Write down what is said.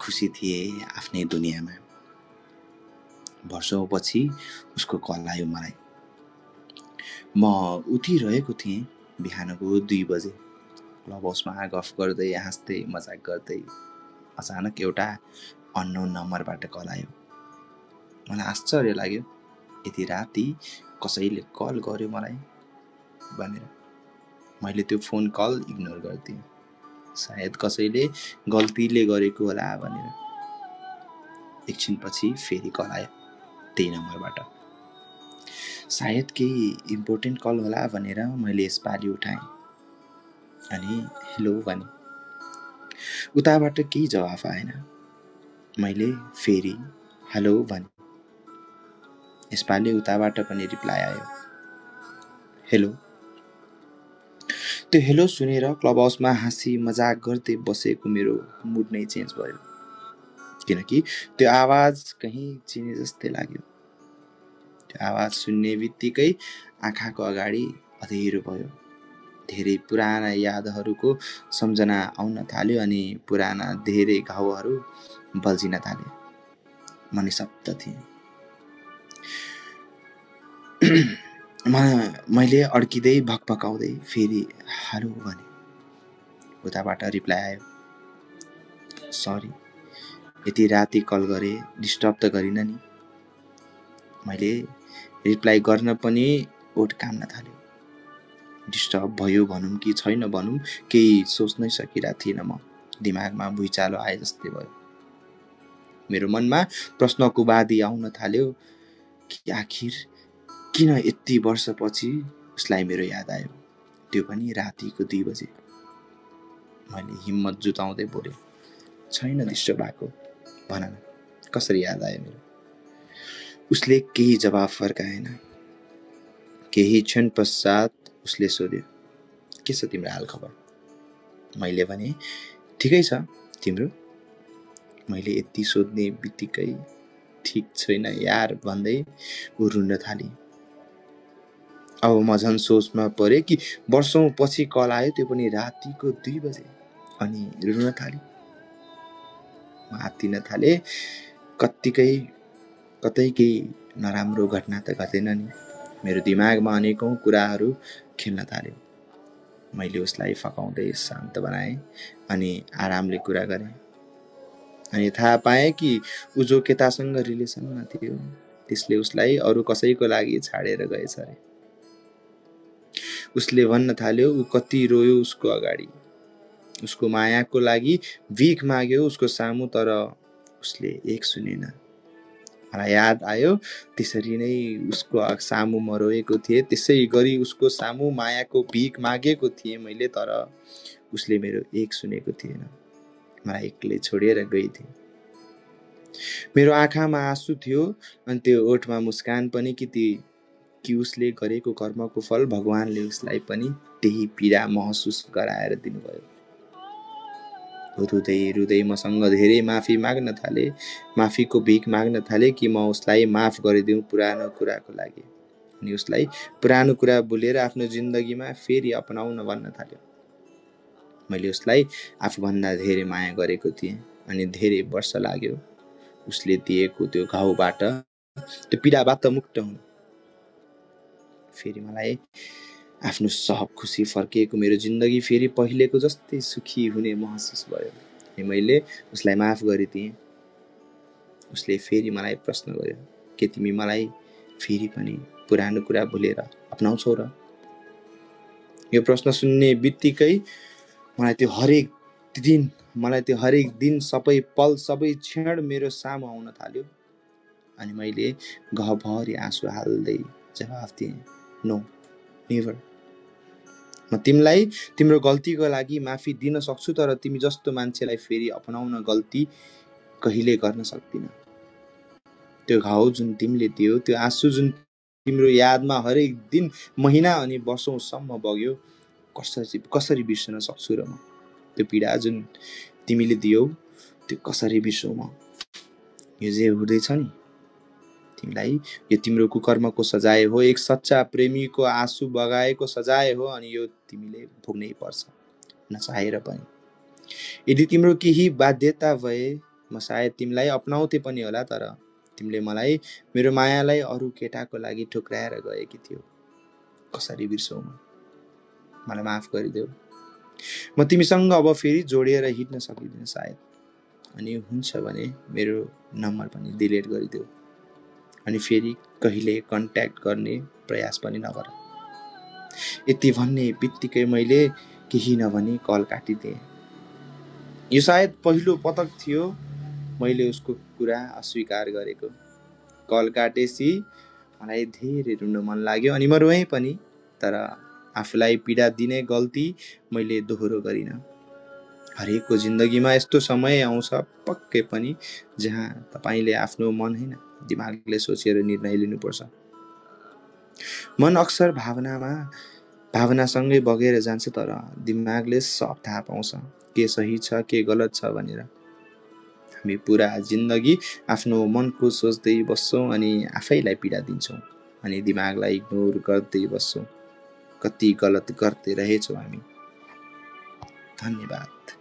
खुसी थिए आफ्नै दुनियाँमा। वर्षौंपछि उसको कल आयो मलाई। म उठिरहेको थिएँ बिहानको 2 बजे। क्लब हाउसमा गफ गर्दै हाँस्दै मजाक गर्दै अचानक एउटा अननोन नम्बरबाट कल आयो। मलाई आश्चर्य लाग्यो, यति राति कसैले कल गर्यो मलाई भनेर। मैले त्यो फोन कल इग्नोर गर्दिएँ, सायद कसैले गल्तीले गरेको होला भनेर। एकछिनपछि फेरि कल आयो त्यही नम्बरबाट। सायद केही इम्पोर्टेन्ट कल होला भनेर मैले यसपालि उठाएँ अनि हेलो भने। उताबाट केही जवाफ आएन। मैले फेरि हेलो भने। यसपालि उताबाट पनि रिप्लाई आयो, हेलो। त्यो हेलो सुनेर क्लब हाउसमा हाँसी मजाक गर्दै बसेको मेरो मुड नै चेन्ज भयो, किनकि त्यो आवाज कहीँ चिने जस्तै लाग्यो। त्यो आवाज सुन्ने बित्तिकै आँखाको अगाडि अँधेरो भयो। धेरै पुराना यादहरूको सम्झना आउन थाल्यो अनि पुराना धेरै घाउहरू बल्झिन थाले। म निशब्द थिएँ। मैले अड्किँदै भकभकाउँदै फेरि हेलो भने। उताबाट रिप्लाई आयो, सरी, यति राति कल गरे, डिस्टर्ब त गरिन नि। मैले रिप्लाई गर्न पनि ओठ काम्न थाल्यो। डिस्टर्ब भयो भनौँ कि छैन भनौँ, केही सोच्नै सकिरहेको थिइनँ म। दिमागमा भुइँचालो आए जस्तै भयो। मेरो मनमा प्रश्नको बादी आउन थाल्यो कि आखिर किन यति वर्षपछि उसलाई मेरो याद आयो, त्यो पनि रातिको 2 बजे। मैले हिम्मत जुटाउँदै बोलेँ, छैन डिस्टर्ब भएको, भन न कसरी याद आयो मेरो। उसले केही जवाफ फर्काएन। केही क्षण पश्चात उसले सोध्यो, के छ तिम्रो हाल खबर? मैले भने, ठिकै छ, तिम्रो? मैले यति सोध्ने बित्तिकै ठिक छैन यार भन्दै ऊ रुन थाली। अब म झन् सोचमा परे कि वर्षौं पछि कल आयो, त्यो पनि रातिको 2 बजे, अनि रुन थाली। म आत्तिन थाले, कतै केही नराम्रो घटना त घटेन नि। मेरो दिमागमा अनेकौं कुराहरू खेल्न थाल्यो। मैले उसलाई फकाउँदै शान्त बनाएँ अनि आरामले कुरा गरेँ। अनि थाहा पाएँ कि ऊ जो केटासँग रिलेसनमा थियो त्यसले उसलाई अरू कसैको लागि छाडेर गएछ अरे। उसले भन्न थाल्यो ऊ कति रोयो उसको अगाडि, उसको मायाको लागि भिख माग्यो उसको सामु, तर उसले एक सुनेन। मलाई याद आयो, त्यसरी नै उसको सामु म रोएको थिएँ, त्यसै गरी उसको सामु मायाको भिख मागेको थिएँ मैले, तर उसले मेरो एक सुनेको थिएन। मलाई एक्लै छोडेर गई थिए। मेरो आँखामा आँसु थियो अनि त्यो ओठमा मुस्कान पनि कि उसले गरेको कर्मको फल भगवानले उसलाई पनि त्यही पीडा महसुस गराएर दिनुभयो। रुँदै रुँदै मसँग धेरै माफी माग्न थाले, माफीको भिख माग्न थाले कि म उसलाई माफ गरिदिउँ पुरानो कुराको लागि। अनि उसलाई पुरानो कुरा भुलेर आफ्नो जिन्दगीमा फेरि अपनाउन भन्न थाल्यो। मैले उसलाई आफूभन्दा धेरै माया गरेको थिएँ अनि धेरै वर्ष लाग्यो उसले दिएको त्यो घाउबाट, त्यो पीडाबाट मुक्त हुन। फेरि मलाई आफ्नो सब खुसी फर्किएको, मेरो जिन्दगी फेरि पहिलेको जस्तै सुखी हुने महसुस भयो। अनि मैले उसलाई माफ गरिदिएँ। उसले फेरि मलाई प्रश्न गर्यो, के तिमी मलाई फेरि पनि पुरानो कुरा भुलेर अपनाउँछौ र? यो प्रश्न सुन्ने बित्तिकै मलाई त्यो हरेक दिन सबै पल सबै क्षण मेरो सामु आउन थाल्यो। अनि मैले गहभरि आँसु हाल्दै जवाफ दिएँ, नो, नेभर। म तिमीलाई तिम्रो गल्तीको लागि माफी दिन सक्छु, तर तिमी जस्तो मान्छेलाई फेरि अपनाउन गल्ती कहिले गर्न सक्दिन। त्यो घाउ जुन तिमीले दियो, त्यो आँसु जुन तिम्रो यादमा हरेक दिन, महिना अनि वर्षौंसम्म बग्यो, कसरी बिर्सन सक्छु र म? त्यो पीडा जुन तिमीले दियौ, त्यो कसरी बिर्सौ म? यो जे हुँदैछ नि तिमीलाई, यो तिम्रो कुकर्मको सजाय हो, एक सच्चा प्रेमीको आँसु बगाएको सजाय हो, अनि यो तिमीले भोग्नै पर्छ, नचाहेर पनि। यदि तिम्रो केही बाध्यता भए म सायद तिमीलाई अपनाउँथे पनि होला, तर तिमीले मलाई मेरो मायालाई अरू केटाको लागि ठुक्राएर गएकी थियौ। कसरी बिर्सौ म? मलाई माफ गरिदेऊ। म तिमीसँग अब फेरि जोडिएर हिँड्न सकिदिन सायद। अनि हुन्छ भने मेरो नम्बर पनि डिलिट गरिदेऊ अनि फेरि कहिले कन्ट्याक्ट गर्ने प्रयास पनि नगर। यति भन्ने बित्तिकै मैले केही नभनी कल काटिदिएँ। यो सायद पहिलो पटक थियो मैले उसको कुरा अस्वीकार गरेको। कल काटेपछि मलाई धेरै रुन मन लाग्यो अनि म रोएँ पनि, तर आफूलाई पीडा दिने गल्ती मैले दोहोरो गरिनँ। हरेकको जिन्दगीमा यस्तो समय आउँछ पक्कै पनि जहाँ तपाईले आफ्नो मन हैन दिमागले सोचेर निर्णय लिनुपर्छ। मन अक्सर भावनासँगै बगेर जान्छ, तर दिमागले सब थाहा पाउँछ के सही छ के गलत छ भनेर। हामी पुरा जिन्दगी आफ्नो मनको सोच्दै बस्छौं अनि आफैलाई पीडा दिन्छौं अनि दिमागलाई इग्नोर गर्दै बस्छौं। कति गलत गर्दै रहेछौं हामी। धन्यवाद।